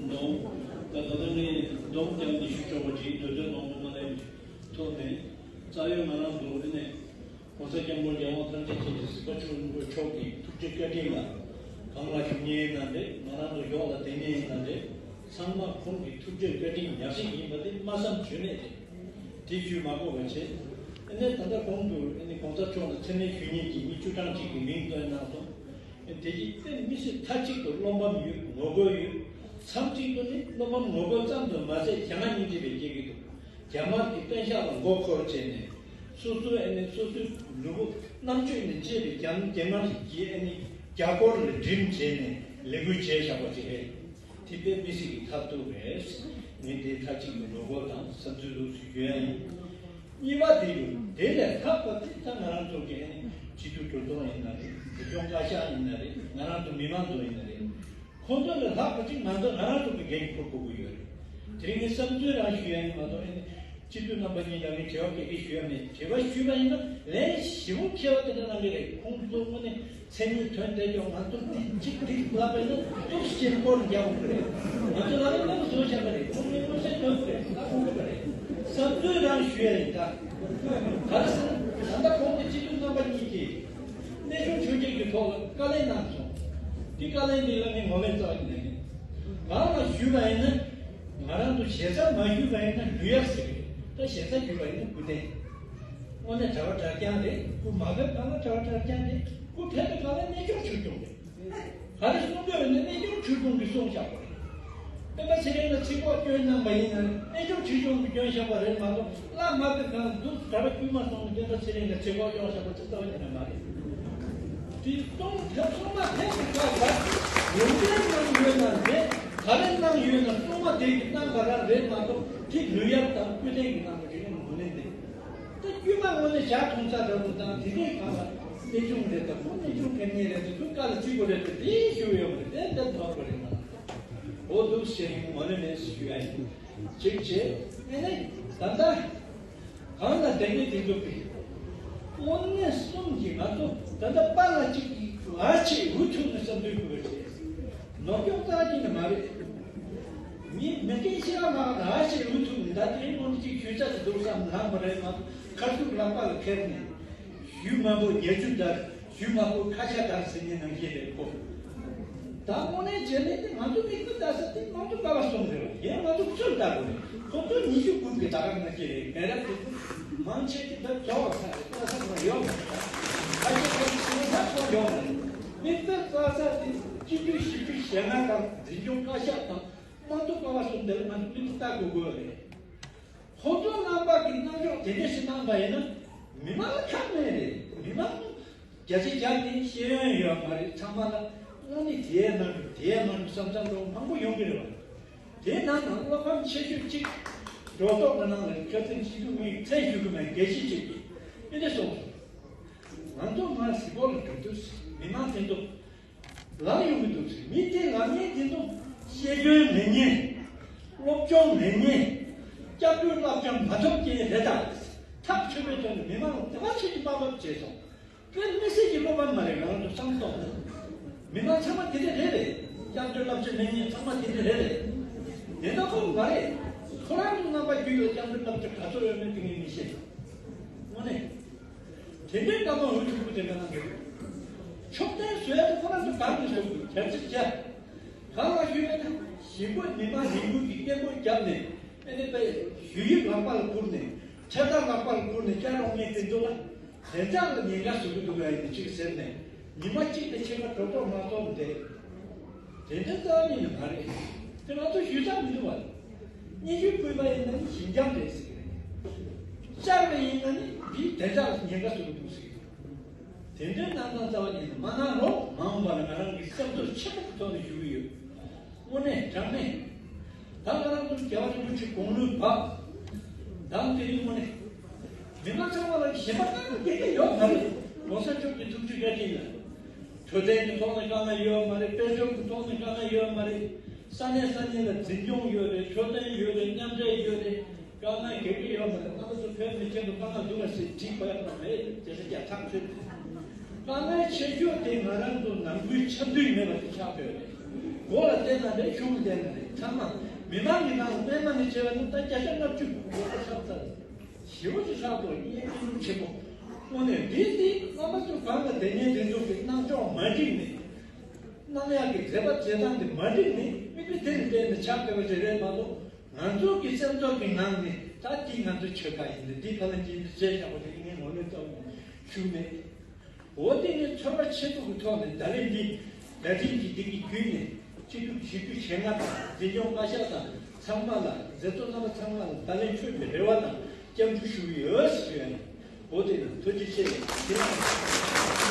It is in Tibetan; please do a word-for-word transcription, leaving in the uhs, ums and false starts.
ད་ད་ལྟ་ངས་སྡོམ་རྒྱབ་ནས་ཞུ་ཆོག་པ་ཅིག་འདོད་འདོད་མང་པོ་མ་ལས་ཐོག་ནས་རྩ་བའི་ང་རང་ཚོ་ཨ་ནས་༸གོང་ས་༸སྐྱབས་མགོན་རྒྱལ་དབང་ཐམས་ཅད་མཁྱེན་ཅིང་གཟིགས་པ་ཆེན་པོ་མཆོག་གི་ཐུགས་རྗེ་བཀའ་དྲིན་ལ་གང་ལ་ཞུགས་མཁན་ཡིན་ན་རེད། ང་རང་ཚོ་ཡོངས་ལ་དེ་ནས་ཡིན་ན་རེད། ཚང་མ་ཁོང་གི་ཐུགས་རྗེ་བཀའ་དྲིན་ཉག་གཅིག་ཡིན་པ་དེ་སྨྲ་བསམ་བརྗོད་མེད་རེད། དེ་ཞུས་མ་དགོས་པ་བྱས། ཨ་ནས་ད་ལྟ་གོང་དུ་ཨ་ནས་༸གོང་ས་མཆོག་ལ་མཚན་སྨད་ཞུ་མཁན་གྱི་མི་བཅུ་གྲངས་གཅིག་གི་མིང་བཏོན་གནང་སོང་། དེ་བཞིན་དཔེ་མི་སྲིད་མཐའ་གཅིག་ཏུ་བློ་ཕམ་ཡོད། ངོ་རྒོལ་ཡོད། མཚམས་གཅིག་ཏུ་ནི་བློ་ཕམ་ངོ་རྒོལ་ཙམ་དུ་མ་ཟད་ཞེ་དྲག་སྙིང་རྗེ་བའི་སྐྱེ་གི་འདུག་རྒྱ་དམར་གྱི་བསྟན་ཤག་ལ་མགོ་འཁོར་བྱས་ནས་སོ་སོའི་ཨ་ནི་སོ་སོའི་ལུས་པོ་རྣམ་དཔྱོད་ནས་གཅེས་པའི་རྒྱ་རྒྱ་དམར་གྱི་ཨ་ནི་རྒྱ་སྒོར་ལ་འགྲིམ་བྱས་ནས་ལས་འགུལ་བྱས་བཞག་པ་ཅིག་རེད། དེ་དཔེ་མི་སྲིད་ཀྱི་ཐབས་སྡུག་རེད། ངས་དེ་མཐའ་གཅིག་ཏུ་ངོ་རྒོལ་དང་བསམ་ཚུལ་ལུགས་སུ་ཞུ་ཡ་ཡིན། གཉིས་པ་དེ་ཡོད། དེ་ལས་ལྷག་པ་དེ་ད་ང་རང་ཚོ་གི་སྤྱི་འཐུས་གྲོས་ཚོགས་ཡིན་ན་རེད། འཛིན་སྐྱོང་བཀའ་ཤག་ཡིན་ན་རེད། ང་རང་ཚོ་མི་མང་ཚོ་ཡིན་ན་རེད། ཁོང་ཚོ་ལས་ལྷག་པ་ཅིག་ང་ཚོ་ང་རང་ཚོ་གི་འགན་འཁུར་དགོས་ཀྱི་ཡོད་རེད། དེ་རིང་ངས་བསམ་ཚུལ་རང་ཞུ་ཡ་ཡིན་མ་གཏོགས་ཨ་ནི་སྤྱི་འཐུས་རྣམ་པ་གཉིས་ལ་ངས་དྲི་བ་ག་གེ་ཞུ་ཡ་མེད། དྲི་བ་ཞུས་པ་ཡིན་ན་ལན་ཞིབ་པོ་མཁས་པ་དེ་འདྲ་གནང་གི་རེད། ཁོང་ཚོ་དངོས་གནས་མཚན་ཉིད་དོན་དེ་ཀྱང་ང་ཚོ་ཏིག་ཅིག་ཏིག་ལབ་པ་ཡིན་ན་ཏོག་ཙམ་སྐོར་རྒྱག་དགོས་རེད། ང་ཚོ་ལ་ལས་སྣ་བཟོ་བྱས་པ་རེད། ཁོང་ངས་མངོན་གསལ་དོད་རེད། ལ་ཁོང་གི་པ་རེད། བསམ་ཚུལ་རང་ཞུ་ཡ་ཡིན་ད། ག་རེ་ཟེར་ན་ད་ལྟ་གོང་གི་སྤྱི་འཐུས་རྣམ་པ་གཉིས་ཀྱིས་གནས་ཆུང་ཆོས་རྒྱལ་གྱི་ཐོག་ལ་བཀའ་ལན་གནང་སོང་། དེ་བཀའ་ལན་དེ་ལ་ངས་ངོ་མས་རྩ་བ་ནས་ནས་རང་ལ་ཞུས་པ་ཡིན་ན། ང་རང་ཚོ་ཞེ་ས་མ་ཞུས་པ་ཡིན་ན་ལུས་ཡག་ཟེར་གི་རེད། ད་ཞེ་ས་ཞུས་པ་ཡིན་ན་སྐུ་རྟེན། དངོས་གནས་གྲྭ་པ་གྲྭ་རྐྱང་རེད། སྐུ་མ་ཕེབས་གང་ལ་གྲྭ་པ་གྲྭ་རྐྱང་རེད། སྐུ་ཕེབས་པའི་གང་ལ་གནས་སྐྱོང་ཆོས་སྐྱོང་རེད། ག་རེ་གསུང་དགོས་རེད་ན་གནས་སྐྱོང་ཆོས་སྐྱོང་གི་གསུང་བཞག་པ་རེད། སྤེན་པ་ཚེ་རིང་ལ་ཚིག་གོ་སྐྱོན་གནང་པ་ཡིན་ན་གནས་སྐྱོང་ཆོས་སྐྱོང་གི་སྐྱོན་བཞག་པ་རེད་མ་གཏོགས་བླ་མ་པའི་གང་འདུག་ག་རེ་དཀྱུས་མ་སོང་ནས་སྤེན་པ་ཚེ་རིང་ལ་ཚིག་གོ་སྐྱོན་བཞག་པ་ཅི་ལྟ་བ་ཡིན་ན་མ་རེད། དེ་གཏོང་ཐབས་སོང་མ་ཐེབས་ཀྱི་ཁ་བར་ཡོན་ཏན་གནང་ཡོད་ན་རེད། ག་རེ་གནང་ཡོད་ན་སོང་མ་དེ་གི་གནང་བ་རང་རེད་མ་གཏོགས་དེ་ལུས་ཡག་དང་སྐུ་རྟེན་གྱི་གནང་བ་རེད་ངོ་ནས་འདི། ད་དཀྱུས་མ་དངོས་གནས་ཞག་ཐུང་ས་འདྲ་པོ་དང་དེ་འདྲའི་གང་ལ་གནས་ཆུང་རེད། ད་ཁོ་གནས་ཆུང་ཕན་ངེས་རེད། དེ་ཚོ་དཀའ་ལ་ཚིག་པོ་རེད། དེ་དེའི་ཞུ་ཡོད་མ་རེད། དེ་འདི་མཐོང་པ་རེད་མ། འོ་འདུག་ཞེས་ངོ་ནས་མེད་ཞུ་ཡ་ཡིན། གཅིག་བྱས་ཨེ་ནས་ད་ལྟ་གང་ལ་དེ་ནས་དེ་ཚོ་གི་དངོས་གནས་གསུམ་གྱི་ང་ཚོ་ད་ལྟ་པ་ལ་གཅིག་གི་ལ་ཆེ་འུ་ཐུག་ནས་བསམ་འདུན་དགོས་པ་བྱས། ནོར་སྐྱོང་རྩ་གཅིག་ནས་མ་རེད། མི་མི་སྐད་ཤེས་ར་མ་ར་ཞེས་འུ་ཐུག་ནས་ད་དེ་སྔོན་གཅིག་ཞུས་ཚར་དུ་འདུག་བསམ་ལངས་པ་རེད་མ་གཏོགས་ཁ་ཐུག་ལག་པ་ལ་ཁྱེར་ནས་ཞུ་མ་པོ་ཉེ་ཆུ་དར་ཞུ་མ་པོ་ཁ་ཤ་དར་ཟེར་ནས་ནང་བཞིན་རེད་ཁོ། ད་དངོས་གནས་བྱས་ནས་དེ་ང་ཚོ་མི་ཁུ་ལྟ་ས་དེ་ང་ཚོ་ཀ་བ་སོང་རེད་བ། ཡང་ང་ཚོ་ཚུར་ལྟ་དགོས་རེད། ཁོ་ཚོ་ཉི་ཤུ་དགུ་གི་ད་ག་ནང་བཞིན་རེད། མེ་རབ་དེ་ཚོ་མང་ཆེ་གི་ད་བྱ་བ་ཚ་རེད། ལྟ་ས་ང་ཡོད་མ་རེད། ཁ་ཤ་ཁ་ཤ་ཁ་ཤ་ཁོ་ཡོད་མ་རེད། མི་ཁུ་ལྟ་ས་དེ་གཅིག་བརྒྱ་བཞི་བཅུ་ཞེ་ལྔ་དང་འཛིན་སྐྱོང་བཀའ་ཤག་དང་། དམངས་གཙོ་ཀ་བ་གསུམ་དེ་ལ་ང་ཚོ་མི་ཚོ་ལྟ་དགོས་དགོས་རེད། ཁོང་ཚོ་རྣམ་པ་གི་རྣམ་འཇོག་དེ་འདྲ་ཞིག་གནང་པ་ཡིན་ན་མི་མང་ལ་ཁག་མེད་རེད། མི་མང་བརྒྱ་ཆ་བརྒྱ་ནི་ཤེས་ཡོན་ཡོད་མ་རེད། ཚང་མ་ལ་དངོས་གནས་དེའི་ནང་དུ་དེའི་ནང་དུ་བསམ་བསམ་འགྲོ་མང་པོ་ཡོང་གི་རེད་བ། དེའི་ནང་ནང་བློ་ཕམ་ཆེ་ཤོས་གཅིག་སྒྲོ་ཐོག་གི་ནང་ལ་ཁ་སང་སྤྱི་འཐུས་ངོས་མཚན་ཞུ་གི་མེད། དགེ་བཤེས་གཅིག་གིས་འདི་འདྲ་གསུངས་སོང་། ང་ཚོ་མར་གཟིགས་སྐོར་ལ་འགྲོ་དུས་མི་མང་དེ་ཚོ་ལངས་ཡོང་གི་འདུག་ཟེར། མི་དེ་ལངས་མཁན་དེ་ཚོ་ཤེས་ཡོན་མེད་མཁན། སློབ་སྦྱོང་མེད་མཁན། སྐྱབས་འགྲོའི་བསླབ་སྦྱོང་མ་ཐོབ་མཁན་རེད་ད། ཐག་ཆོད་པའི་ཐོག་ནས་མི་མང་ལ་དེ་བ་ཆེ་གི་དམའ་ཕབ་བྱས་སོང་། དཔེ་མི་སྲིད་ཀྱི་བློ་ཕམ་མ་རེད། ང་རང་ཚོ་བསམ་སྟངས་མི་མང་ཚང་མ་དེ་འདྲ་རེད་རེད། སྐྱབས་འགྲོའི་བསླབ་བྱ་མེད་མཁན་ཚང་མ་དེ་འདྲ་རེད་རེད། དེ་འདྲ་ཁོ་མ་རེད། ཁོ་རང་ཚོ་རྣམ་པ་རྒྱུད་ལ་སྐྱབས་འགྲོའི་བསླབ་བྱ་ག་ཚོད་ཡོད་མེད་དེ་ངས་མི་ཤེས། དངོས་གནས། དེ་འདྲའི་སྐར་མ་འུ་ཐུག་པོ་དེ་འདྲ་གནང་གི་རེད། མཆོད་རྟེན་བཟོ་ཡ་དེ་ཁོ་རང་ཚོ་གང་གི་ཞོག་གི་གལ་ཆེར་བྱས། གང་ལ་ཞུས་པ་ན་ཞིག་པོ་ཉི་མ་རིང་པོ་གི་སྐད་འབོད་བརྒྱབ་ནས་ཨེ་ནི་པའི་ཞུ་ཡིག་ལག་པ་ལ་བསྐུར་ནས་འཕྲེད་དར་ལག་པ་ལ་བསྐུར་ནས་བསྐྱར་རོགས་མེད་དེ་ཚོ་ལ་བདེ་འཇགས་ལ་ཉེན་ཁ་བཟོ་གི་འདུག་ཡ་ཡིན་ཅིག་ཟེར་ནས་ཉི་མ་གཅིག་ནས་ཕྱེད་ཀ་གྲོད་ཐོག་མ་གཏོགས་བསྡད། དེ་འདྲ་རྩ་བ་ཉིད་ནས་མ་རེད། དེ་ང་ཚོ་ཞུས་ཚར་མི་འདུག་བ། སྙན་ཞུ་ཕུལ་བ་ཡིན་ན་ནི་ཞི་འཇམ་རེད་ཟེར་གི་རེད། བཅར་བ་ཡིན་ན་ནི་འདིའི་བདེ་འཇགས་ལ་ཉེན་ཁ་བཟོ་གི་འདུག་ཟེར་གི་རེད། དེ་འདྲའི་གནས་སྟངས་རྩ་བ་ཉིད་ནས་མ་གནང་རོགས། མ་འོངས་པ་ལ་ང་རང་གི་སེམས་ཚོར་ཆེན་པོ་གི་ཐོག་ནས་ཞུ་གི་ཡོད། དངོས་གནས་དྲང་གནས། ད་ང་རང་ཚོ་རྒྱལ་བ་རིན་པོ་ཆེ་དགུང་ལོའི་བབ། ད་དེ་རིང་དངོས་གནས། མི་མང་ཚང་མ་ལ་གཞན་པ་གང་གི་དགེ་རྒན་ཡོད་མ་རེད། ༸གོང་ས་མཆོག་གི་ཐུགས་རྗེ་བཀའ་དྲིན་ལ། འཕྲོད་བསྟེན་གྱི་ཐོག་ནས་དཀའ་ངལ་ཡོད་མ་རེད། དཔལ་འབྱོར་གྱི་ཐོག་ནས་དཀའ་ངལ་ཡོད་མ་རེད། ས་གནས་ས་གནས་ལ་འཛིན་སྐྱོང་ཡོད་རེད། འཕྲོད་བསྟེན་ཡོད་རེད། མཉམ་འབྲེལ་ཡོད་རེད། དཀའ་ངལ་ག་གི་ཡོད་མ་རེད། ང་ཚོ་བོད་མི་ཆེན་པོ་དཀའ་ངལ་འདུག་བ་ཟེར་དྲིས་པ་ཡག་པ་མེད་དེ་ཚོ་རྒྱ་ཐག་ཆོད། དཀའ་ངལ་ཆེ་ཤོས་དེ་ང་རང་ཚོ་ནང་ཁུལ་ཆ་མཐུན་མེད་པ་དེ་ཆགས་བསྡད་རེད། མགོ་ལ་བལྟས་ན་རེད། གཞུང་ལ་བལྟས་ན་རེད། ཚང་མ་མི་མང་གི་ནང་ལ་པད་མ་ནས་བྱས་པ་ནི་ད་བརྒྱ་ཆ་ལྔ་བཅུ་མགོ་སྐོར་ཧྲག་ཚར། ཞེ་པོ་ཅིག་ཧྲག་འདུག་ཡིན་ནའི་སྐྱིད་སྡུག་ཆེན་པོ། དངོས་གནས་འདི་འདི་རྣམ་པ་ཚོ་གང་ལ་དེ་ཉིད་དེ་ཚོ་གི་རྣམ་ཅོག་མ་འགྲིག་ནས། རྣམ་གཡག་གི་མཛད་པ་མཛད་སྟངས་དེ་མ་འགྲིག་ནས་མིག་དཔེ་དེ་ནས་བལྟས་ནས་ཆགས་བསྡད་པ་ཞིག་རེད་མ་གཏོགས། ང་ཚོ་གི་སེམས་ཚོར་གྱི་ངང་ནས་ད་འདི་ང་ཚོ་ཆོལ་ཁ་ཡིན་ཏེ། འདི་ཕ་ལ་འཇིན་དུ་བྱས་བཞག་པ་ཞིག་ངས་ངོ་ནས་རྩ་བ་ནས་ཞུ་མེད། འོ་དེ་ནས་ཚོར་བ་ཆེ་པོ་གི་ཐོག་ནས་ད་རེས་འདི་བརྡ་འཕྲིན་གྱི་འདི་གི་བརྒྱུད་ནས་སྤྱི་འཐུས་བཞི་བཅུ་ཞེ་ལྔ་དང་འཛིན་སྐྱོང་བཀའ་ཤག་དང་ཚང་མ་ལ་མཛད་གཙོ་རྣམ་པ་ཚང་མ་ལ་བརྡ་ལན་འཕྲོད་པའི་རེ་བ་དང་སྐྱབས་འཇུག་ཞུ་གི་ཡོད་ཞུ་ཡ་ཡིན། འོ་དེ་ན་ཐུགས་རྗེ་ཆེ། དེ་ཡང་